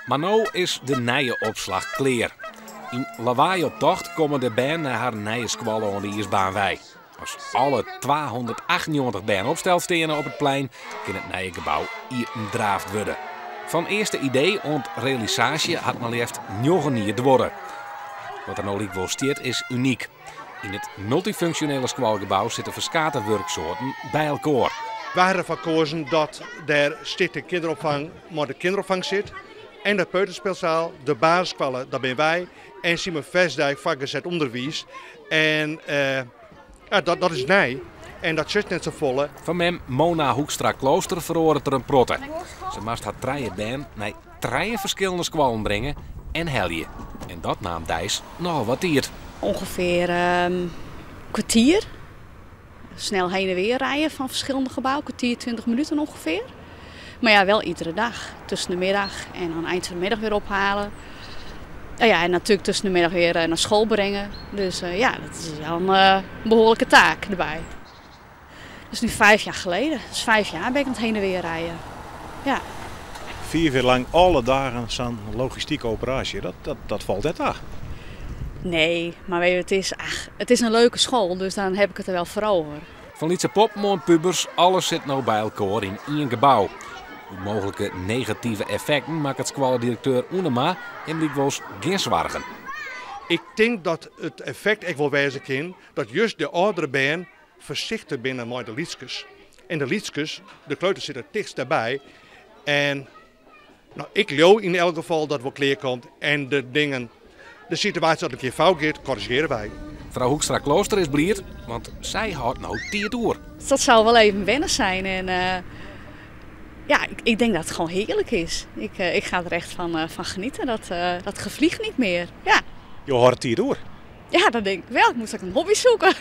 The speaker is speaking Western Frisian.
Mar no is de nije opslach klear. Yn lawaaioptocht komme de bern nei harren nije skoalle oan de IIsbaanwei. As alle 298 bern opsteld steane op it plein, kin it nije gebou iependraafd wurde. Fan earste idee oant realisaasje hat mar leafst njoggen jier duorre. Wat der no lykwols stiet is unyk. Yn it multyfunksjonele skoalgebou sitte ferskate wurksoarten by elkoar. Wy hawwe derfoar koazen dat dêr Stichting Kinderopvang mei de kinderopfang sit en de peuterspeelzaal, de basisskoalle, dat binne wy, en Simon Vestdijk fuortgezet ûnderwiis. En ja, dat is nij en dat sjochst net safolle. Foar mem Mona Hoekstra-Klooster feroaret der in protte. Se moast har trije bern nei trije ferskillende skoallen bringe en helje. En dat naam deis nochal wat tiid. Ongefear in kwartier. Snel heen en weer rijden van verschillende gebouwen. Kwartier, 20 minuten ongeveer. Maar ja, wel iedere dag. Tussen de middag en aan het eind van de middag weer ophalen. Nou ja, en natuurlijk tussen de middag weer naar school brengen. Dus ja, dat is wel een behoorlijke taak erbij. Dat is nu 5 jaar geleden. Dus 5 jaar ben ik aan het heen en weer rijden. Ja. 4 jaar lang alle dagen zo'n logistieke operatie, dat valt net aan. Nee, maar weet je, het is, ach, het is een leuke school, dus dan heb ik het er wel voor over. Fan lytse poppen oant pubers, alles sit no by elkoar yn ien gebou. De mooglike negative effekten makket skoalledirekteur Oenema him lykwols gjin soargen. Ik tink dat it effekt ek wol wêze kin dat just de âldere bern foarsichtich binne mei de lytskes. En de lytskes, de kleuters sitte it tichtst derby. En no, ik leau yn elk gefal dat it wol klear komt en de dingen, de situaasje dat in kear fout giet, korrizjearje wy. Frou Hoekstra-Klooster is bliid, want sy hâldt no tiid oer. Dat zou wel even wennen zijn. En ja, ik denk dat het gewoon heerlijk is. Ik ga er echt van genieten. Dat gevlieg niet meer. Ja. Je hâldt tiid oer. Ja, dat denk ik wel. Ik moest ook een hobby zoeken.